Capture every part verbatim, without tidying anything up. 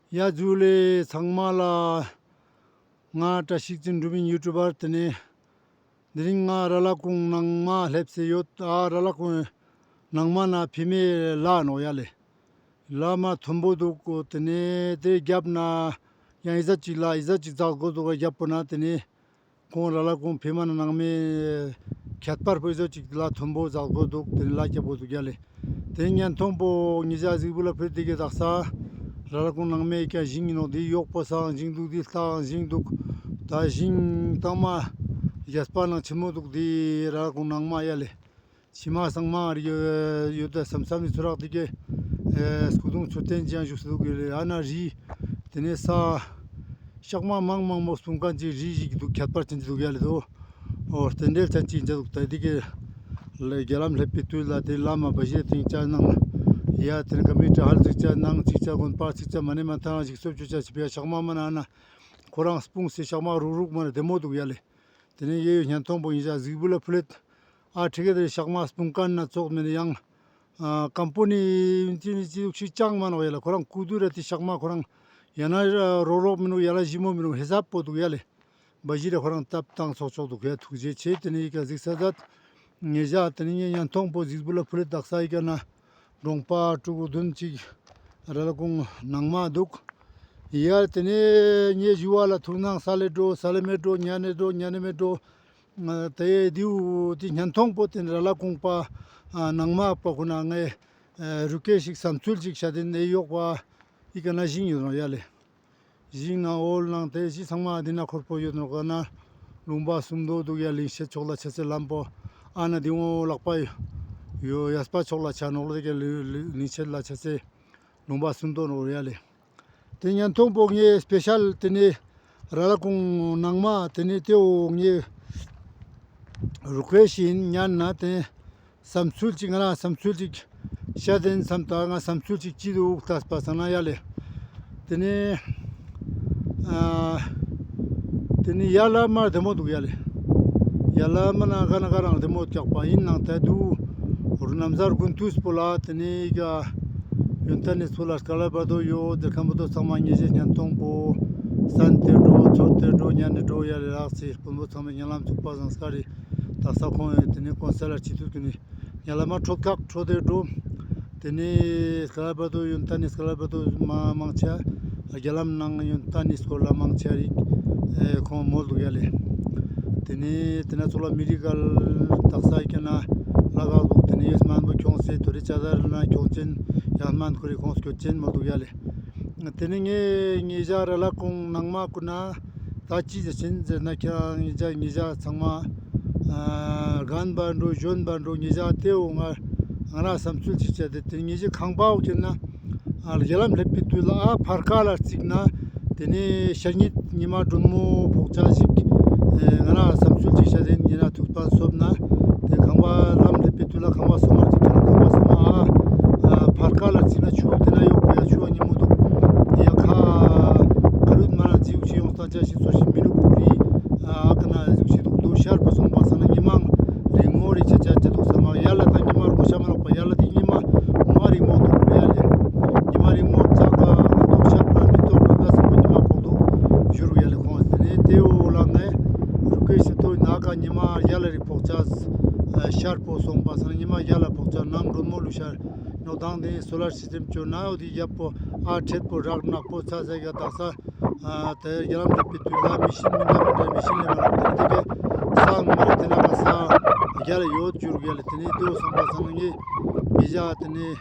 ཡ་ཇུ་ལེ་ཚང་མ་ལ། ང་བཀྲ་ཤིས་ཅན་འབྲུག་མི་ཡུ་ཊུབ་པར། དེ་ནས་དེ་རིང་ང་ར་ལ་ཀུང་ནང་མ་སླེབས་སེ་ཡོད། ཨ་ར་ལ་ཀུང་ནང་མ་ན་ཕི་མེ་ལ་ནོག་ཡ་ལེ། ལ་མ་མཐོན་པོ་འདུག། དེ་ནས་དེ་རྒྱབ་ན་ཡང་ཨི་ཟ་ཅིག་ལ་ཨི་ཟ་ཅིག་འཛག་དགོས་འདུག། རྒྱབ་པོ་ན་དེ་ནས་ཁོང་ར་ལ་ཀུང་ཕི་མ་ན་ནང་མེ་ཁྱད་པར་པོ་ཨི་ཟ་ཅིག་ལ་མཐོན་པོ་འཛག་དགོས་འདུག། དེ་ནས་ལ་རྒྱབ་དགོས་འདུག་ཡ་ལེ། དེ་ཉན་ཐོང་པོ་ཉེ་ཞ་གཟིགས་བུ་ལ་ཕུལ་དེ་གི་དག་ས་ར་ལ་ཀུང་ནང་མེ་ཀ་ཞིང་ཡིན་ནོག། དེ་གཡོག་པོ་སང་ཞིང་འདུག། དེ་ལྟའང་ཞིང་འདུག། ད་ཞིང་དང་མ་རྒྱས་པ་ནང་ཆེན་མོ་འདུག། དེ་ར་ལ་ཀུང་ནང་མ་ཡ་ལེ། ཕྱི་མ་སང་མ་རི་ཡོད་ད་སམ་སམ་ནི་ཚུ་རག་དེ་གི་སྐུ་གདུང་མཆོད་རྟེན་ཅིག་ཡང་བཞུགས་སུ་འདུག་ཡོད་ལེ། ཨ་ན་རི་དེ་ནས་ས་ཤག་མ་མང་མང་མོ་སྤུངས་མཁན་ཅིག་རི་ཞིག་འདུག། ཁྱད་པར་ཅན་ཅིག་འདུག་ཡ་ལེ་དོ། ཨོ་རྟེན་འབྲེལ་ཅན་ཅིག་འདུག། ད་དེ་གི་ལ་རྒྱ་ལམ་སླེབས་པའི་དུས་ལ་དེ་ལ་མ་བ་ཞེ་ཐིང་ཅ་ནང་ཡ་དེ་ནས་ཀ་མི་ཏྲ་ཧལ་ཚིག་ཅ་ནང་ཚིག་ཅ་དགོན་པར་ཚིག་ཅ་མ་ནེ་མ་ཐང་ཞིག་སོབ་ཅུ་ཅ་ཞིག་པའི་ཤག་མ་མ་ན་ཨ་ན་ཁོ་རང་སྤུངས་སེ་ཤག་མ་རུག་རུག་མ་ན་བདེ་མོ་འདུག་ཡ་ལེ། དེ་ནས་ཡེ་ཡོད་ཉན་ཐོང་པོ་ཉེ་ཞ་གཟིགས་བུ་ལ་ཕུལ་ལེད། ཨ་ཁྲི་ཀ་དེ་ཤག་མ་སྤུངས་མཁན་ན་ཙོགས་མེད་ན་ཡང་། ཨ་ཀམ་པོ་ནི་ཅི་ནི་ཅི་ཞིག་ཅང་མ་ནོག་ཡ་ལེ། ཁོ་རང་སྐུ་དུས་ར་དེ་ཤག་མ་ཁོ་རང་ཡ་ན་རོག་རོག་མི་ནུག། ཡ་ལ་ཞི་མོ་མི་ནུག། ཧེ་སབ་པོ་འདུག་ཡ་ལེ། བ་ཞི་ར་ཁོ་རང་སྟབས་བཏང་ཚོགས་ཆོག་འདུག་ཡ། ཐུགས་རྗེ་ཆེ། དེ་ནས་ཡི་ག་གཟིགས་ས་མཛད། ཉེ་ཞ་དེ་ནས་ངས་ཉན་ཐོང་པོ་གཟིགས་བུ་ལ་ཕུལ་ལེད། དག་ས་ཡི་ག་ན་གྲོང་པ་ཕྲུ་གུ་བདུན་ཅིག་ར་ལ་ཀུང་ནང་མ་འདུག་ཡ། དེ་ནས་ངས་ཞུ་བ་ལ་ཐུག་ནང་ས་ལེ་འགྲོ་ས་ལེ་མེ་འགྲོ་ཉ་ནེ་འགྲོ་ཉ་ནེ་མེ་འགྲོ། དེ་དེའུ་དེ་ཉན་ཐོང་པོ་དེ་ར་ལ་ཀུང་པ་ནང་མ་པ་ཁོ་ན་ངས་རུ་སྐད་ཞིག་བསམ་ཚུལ་ཞིག་བཤད་དེ་ནས་གཡོག་པ་ཡི་ག་ན་ཞིང་ཡོད་ནོག་ཡ་ལེ། ཞིང་ནང་འོལ་ནང་དེ་ཞིག་ཚང་མ་དེ་ན་འཁོར་པོ་ཡོད་ནོག་ག་ན། ལུང་པ་སུམ་མདོ་འདུག་ཡ། ལིང་ཤེད་ཕྱོགས་ལ་ཆ་སེ་ལམ་པོ་ཨ་ན་དེ་འོ་ལག་པ་ཡོད་ཡས་པ་ཕྱོགས་ལ་ཆ་ནོག་ལེ། དེ་ག་ལིང་ཤེད་ལ་ཆ་སེ་ལུང་པ་སུམ་མདོ་ནོག་ཡ་ལེ། དེ་ཉན་ཐོང་པོ་ངས་སྤེ་ཤལ་དེ་ནས་ར་ལ་ཀུང་ནང་མ་དེ་ནས་དེའུ་ངས་རུ་སྐད་ཞིག་ཉན་ན་དེ་བསམ་ཚུལ་ཅིག་ང་རང་བསམ་ཚུལ་ཅིག་བཤད་དེན་བསམ། ད་ང་བསམ་ཚུལ་ཅིག་ཅི་འདུག་ལྟས་པ་སང་ན་ཡ་ལེ། དེ་ནས་ཨ་དེ་ནས་ཡ་ལ་མ་བདེ་མོ་འདུག་ཡ་ལེ། ཡ་ལ་མ་ན་ག་ན་ག་རང་བདེ་མོ་རྒྱག་པ་ཡིན་ནང་དེ་དུ་རུ་ནམ་ཟར་དགུན་དུས་པོ་ལ་དེ་ནས་ཡི་ག་ཡོན་ཏན་ནི་སུ་ལ་སྐལ་བ་དོ་ཡོད། དེ་ཁམ་བུ་དོ་ཚང་མ་ཉེ་ཞ་ཉན་ཐོང་པོ་སན་ཏེ་འགྲོ་ཚོར་ཏེ་འགྲོ་ཉན་ནེ་འགྲོ་ཡ་ལེ། རག་སི་དཔོན་པོ་ཚང་མས་ཉན་ལམ་ཚུགས་པ་སང་སྐ་རི་དག་ས་ཁོང་ཡོད། དེ་ནས་ཀོན་སལ་ལ་ཅི་ཐུག་གི་ནི་ཉལ་མ་ཁྲོད་ཁག་ཁྲོད་དེ་འགྲོ། དེ་ནས་སྐལ་བ་དོ་ཡོན་ཏན་ནི་སྐལ་བ་དོ་མ་མང་ཆེ་རྒྱ་ལམ་ནང་ཡོན་ཏན་ནི་སྐོར་ལ་མང་ཆེ་རིག་ཁོང་མོལ་འདུག་ཡ་ལེ། དེ་ནས་དེ་ན་ཚོགས་ལ་མི་རིགས་ག་དག་ས་ཡི་ག་ན་ལ་ག་འདུག། དེ་ནས་ཡོད་སྨན་པོ་ཁྱོངས་སེ་དོ་རི་ཅ་དར་ན་ཁྱོང་ཅན་ཡང་སྨན་ཁོ་རི་ཁོངས་སྐྱོད་ཅན་མོལ་འདུག་ཡ་ལེ། དེ་ནས་ངས་ཉེ་ཞ་ར་ལ་ཀུང་ནང་མ་ཀུན་ན་ད་ཅི་ཟེར་ཆེན་ཟེར་ན་ཁྱེད་རང་ཉེ་ཞ་ཉེ་ཞ་ཚང་མ་རྒན་པ་འགྲོ་གཞོན་པ་འགྲོ་ཉེ་ཞ་དེའུ་ང་ང་རང་བསམ་ཚུལ་ཅིག་བྱས་ཏེ་དེ་ཉེ་ཞ་ཁང་པའོ་ཁྱེར་ན་རྒྱ་ལམ་སླེབས་པའི་དུས་ལ་ཨ་ཕར་ཁ་ལ་བརྩིགས་ན་དེ་ནས་ཤ་ཉིད་ཉི་མ་སྒྲོན་མོ་ཕོག་ཆ་ཞིག་ང་རང་བསམ་ཚུལ་ཅིག་བྱས་ཏེ་ཉེ་རང་ཐུགས་པ་སོབ་ན་དེ་ཁང་པ་ལམ་སླེབས་པའི་དུས་ལ་ཁང་པ་སོ་མ་ཅིག་ཁྱེར་ན་ཁང་པ་སོ་མ་ཨ་ཕར་ཁ་ལ་བརྩིགས་ན་ཆུ་དེ་ན་ཡོག་པོ་ཡ་ཆུ་བ་ཉིན་མོ་འདུག། ཡ་ཁ་ཁ་རུད་མ་ན་ཛིའུ་ཅི་ཡོང་སྟངས་ཅ་ཞིག་ཚོ་ཞིག་མི་ནུག་པུ་རི་ཨ་ཀ་ན་ཟུག་ཞིག་འདུག། དུ་ཤར་པོ་སོང་པ་སང་ན་ཉི་མ་རིང་མོ་རི་ཆ་ཆ་ཅ་འདུག་ས་མ་ཡ་ལ་དང་ཉི་མ་རྒོ་ཤ་མ་ལོག་པ་ཡ་ལ་དེ་ཉི་མ་མ་རིང་མོ་འདུག་ཡ་ལེ། ཉི་མ་རིང་མོ་ཙག་ག་ན་དུ་ཤར་པ་མི་ཏོག་ར་ག་སོང་པ་ཉི་མ་ཕོག་འདུག་བཞུར་ཡ་ལེ། ཁོང་དེ་ནས་དེའུ་ལ་ངས་རུ་ཀེ་ཤི་ཏོ་ན་ཀ་ཉི་མ་ཡ་ལ་རི་ཕོག་ཆ་ཤར་པོ་སོང་པ་སང་ན་ཉི་མ་ཡ་ལ་ཕོག་ཆ་ནང་སྒྲོན་མོ་ལུ་ཤར་ནོ་དང་དེ་སོ་ལར་སི་སི་ཊེམ་བཅོ་ན་འོ་དེ་ཡབ་པོ་ཨ་ཁྲེད་པོ་རག་ནག་པོ་ཚ་ཚ་ག་དག་ས་ཨ་དེ་རྒྱ་ལམ་སླེབས་པའི་དུས་ལ་མི་ཤིན་མི་འདྲ་མི་འདྲ་མི་ཤིན་ལེ་མ་ལོག་དེ་དེ་ག་ས་ངོ་མ་རེ་དེ་ན་ག་ས་རྒྱ་ལ་ཡོད་བསྒྱུར་ག་ལེ། དེ་ནས་དེའུ་སོང་པ་སང་ན་ངས་མི་བྱ་དེ་ནས་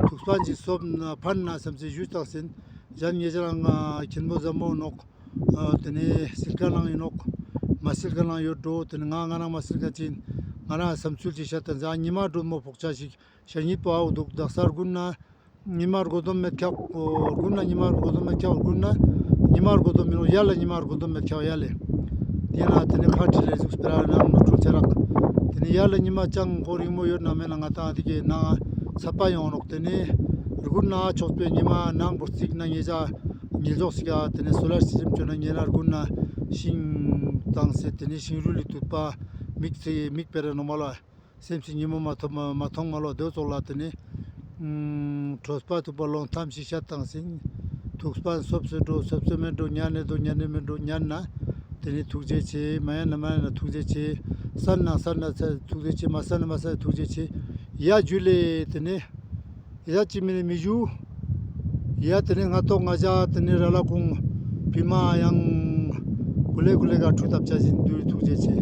ཐུགས་པ་ཅིག་སོབ་ན་ཕན་ན་བསམ་སེ་ཞུས་དག་སིན་གཞན་ངེད་ཅག་རང་མཁན་པོ་བཟང་མོ་ནོག། དེ་ནས་སིལ་ཁ་ནང་ཡིན་ནོག། མ་སིལ་ཁ་ནང་ཡོད་འགྲོ། དེ་ནས་ང་ང་རང་མ་སིལ་ཁ་ཅིན་ང་རང་བསམ་ཚུལ་ཅིག་བཤད་དང་ཟ་ཉི་མ་སྒྲོན་མོ་ཕོག་ཆ་ཞིག་ཤ་ཉིད་པོ་ཨའོ་འདུག། དག་ས་དགུན་ན་ཉི་མ་རྒོ་དོམ་མེད་ཁྱག་དགུན་ན་ཉི་མ་རྒོ་དོམ་མེད་ཁྱག་དགུན་ན་ཉི་མ་རྒོ་དོམ་མེད་ནོག། ཡ་ལ་ཉི་མ་རྒོ་དོམ་མེད་ཁྱག་ཡ་ལེ། དེ་ན་དེ་ནས་ཁ་ཁྲི་ལེ་ཟུག་སྤེ་ར་ནང་ནོ་ཁྲོ་ཆ་རག། དེ་ནས་ཡ་ལ་ཉི་མ་ཅང་མགོ་རིང་མོ་ཡོད་ན་མེད་ན་ང་ཏང་དེ་གའི་ནང་ཚ་པ་ཡོང་ནོག། དེ་ནས་དགུན་ན་ཆོག་པའི་ཉི་མ་ནང་བོར་རྩིག་ན་ཉེ་ཆ་ཉེ་ལྗོག་ཞིག་ག་དེ་ནས་སོ་ལར་སི་སི་ཊེམ་བཅོ་ན་ཉེ་ན་དགུན་ན་ཤིང་བཏང་སེ་དེ་ནས་ཤིང་རུལ་ལི་དུད་པ་མིག་ཚེ་མིག་སྤེ་ར་ནོ་མ་ལ། སེམས་སི་ཉིན་མོ་མ་ཐོབ་མ་མ་མཐོང་མ་ལོ་དེ་ཙོགས་ལ་དེ་ནི། ཨུམ་གྲོས་པ་ཐུབ་པ་ལོང་ཐམས་ཤིག་ཤ་བཏང་སིན། ཐུགས་པ་སོབ་སེ་འགྲོ་སོབ་སེ་མེད་འགྲོ་ཉན་ནེ་འདུག་ཉན་ནེ་མེད་འགྲོ་ཉན་ན་ཏེ་ནེ་ཐུགས་རྗེ་ཆེ། མ་ཉན་ན་མ་ཉན་ན་ཐུགས་རྗེ་ཆེ། སན་ན་སན་ན་ས་ཐུགས་རྗེ་ཆེ། མ་སན་ན་མ་སན་ན་ཐུགས་རྗེ་ཆེ། ཡ་ཇུ་ལེ། ཏེ་ནེ་ཡ་ཅི་མི་ནི་མི་ཞུ། ཡ་ཏེ་ནེ་ང་ཏོག་ང་ཞ་ཏེ་ནེ་ར་ལ་ཁུང་བི་མ་ཡང་གུ་ལེ་གུ་ལེ་ག་ཁྲུ་ཐབ་ཆ་ཞིན་དུ་ཐུགས་རྗེ་ཆེ།